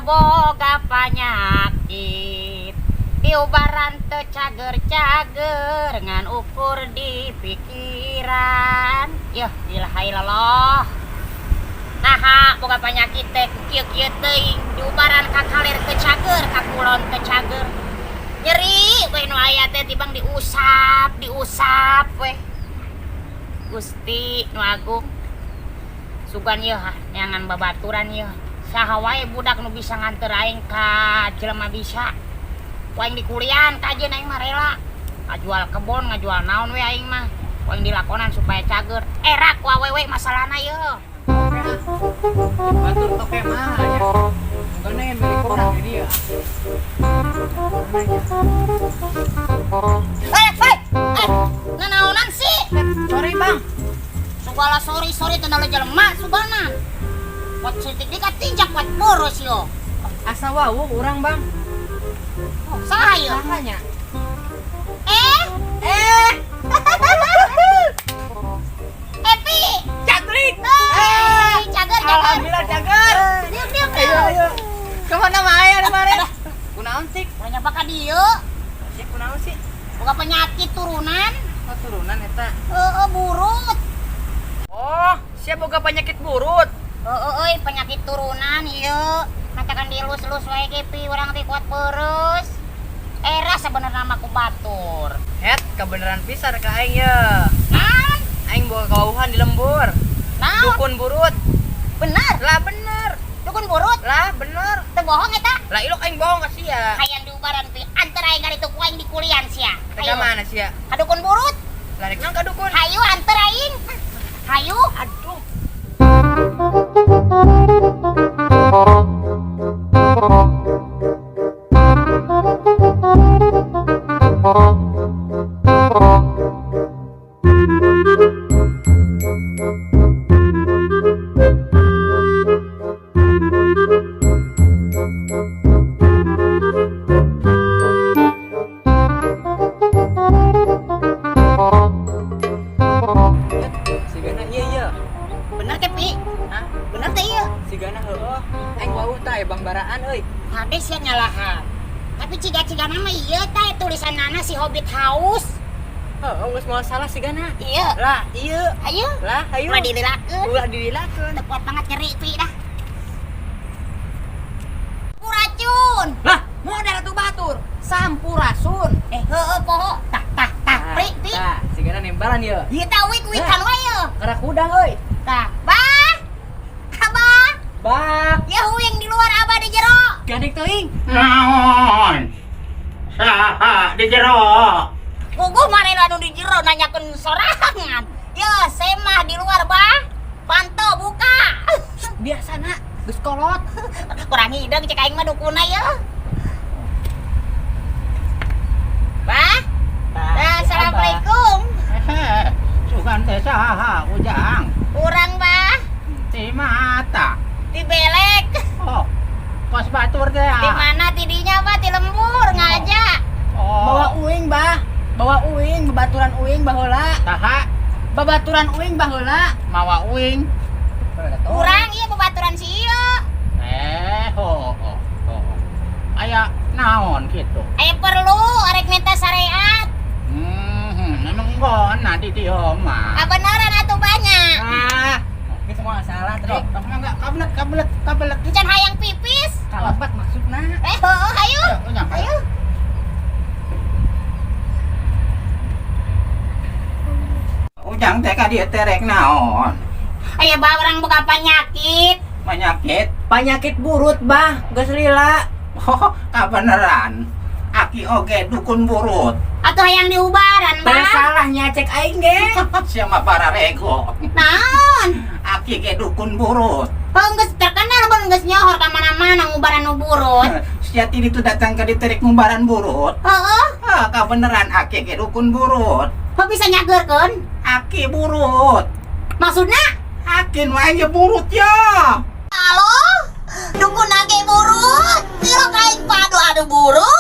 Boga panyakit diubaran teu cager-cager ngan ukur di pikiran. Yeuh, ilaha illallah. Naha boga panyakit teh ku kieu-kieu teuing, diubaran ka kaler teu cager, ka kulon teu cager. Nyeri we nu aya teh tibang diusap, diusap we. Gusti nu agung. Sugan yeuh neangan babaturan yeuh. Saha wae budak nu bisa nganter aing ka jelema bisa. Ku aing dikulian kajeun aing mah rela. Ngajual kebon, ngajual naon we aing mah. Ku aing dilakonan supaya cager. Era ku awewe masalahna yeuh. Batur toke mah ya. Bukannya yang milik orang ini ya. Mana ya? Eh, eh, eh, nanaonan sih? Sorry, Bang. Sugala sorry sorry teu nala jelema sugana. Pot sitik dikatinjak pot boros yo. Asa wawuh urang, Bang. Oh, saha yo? Sahanya. Eh, Eh, Epi. Cakrik. Eh, cager cager. Alhamdulillah cager. Diam diam Ayo, diam. ayo. Kemana mah aya kemarin? Kunaon sih? Ulah nyapa ka dieu. Sih kunaon sih? Boga penyakit turunan. Oh, turunan eta. Heeh, burut. Oh, siap boga penyakit burut. Heeh euy, penyakit turunan ieu. Katakan dielus-elus wae ge pi urang teh kuat peurus. Era sebenarnya mah ku batur. Het, kebenaran pisan ka aing ye. Naon? Aing boga kawuhan di lembur. Naon? Dukun burut. Bener. Lah bener. Dukun burut. Lah bener. Teu bohong eta. Lah ilok aing bohong ka sia. Hayang diubaran pi anter aing ka ditu ku aing dikulian sia. Ka mana sia? Ka dukun burut. Lah rek naon ka dukun? Hayu anter aing. Hayu. Aduh. Sigana iya iya. Bener teh pi? Hah? Bener teh ieu? Sigana heueuh. Aing wawuh tah bang baraan euy. Hade sia nyalahan. Tapi ciga-ciga nama ieu teh tulisanana si Hobbit House. Heueuh geus moal salah sigana. Iya. Lah iya. Ayo. Lah hayu. Ulah dililakeun. Ulah dililakeun. Teu kuat banget nyeri pi dah. Puracun. Lah, modal atuh batur. Sampurasun. Eh heueuh poho. Tah tah tah pri pi. Tah, sigana nembalan ye. Ieu tah wik-wikan wae ye. Karak hudang euy. Tah, bah. Abah. Bak. Ya huing di luar abah di jero. Gandeng teuing. Naon? Saha di jero? Puguh mana anu di jero nanyakeun sorangan. Ya, semah di luar bah. Panto buka. Biasana geus kolot. Kurang hidung cek aing mah dukuna ya. Bah. Tah, Assalamualaikum. Sugan teh saha Ujang? Urang bah Di mata. Di belek. Oh, kos batur teh. Di mana tidinya bah di lembur ngaja. Oh. Bawa uing, Bah. Bawa uing, babaturan uing baheula. Saha? Babaturan uing baheula. Mawa uing. Urang ieu babaturan si ieu. Eh, oh, oh, oh. Aya naon gitu. Aya perlu arek minta syariat. Emang gona di dieu mah. Ah beneran atuh banyak. Ah, geus moal salah Tuh, trik. enggak kabelet kabelet kabelet. Encan hayang pipis. Kalebat maksudna. Eh, heueuh hayu. Ayo, Ayo. Ujang teh ka dieu teh rek naon? Aya bah urang boga penyakit. Penyakit? Penyakit burut, Bah. Geus lila. Oh, kabeneran. Aki oge dukun burut. Atuh hayang diubaran, Teu bah. salahnya cek aing ge. Siapa para rego? Naon? Aki ge dukun burut. Heuh geus terkenal mun geus nyohor ka mana-mana ngubaran nu burut. Sia itu datang ke diterik ngumbaran burut. Heeh, Ah, kabeneran aki ge dukun burut. kok bisa nyageurkeun? Aki burut. Maksudna? Aki nu aing ge burut ya. Halo? Dukun age burut. Tiro aing padu adu burut.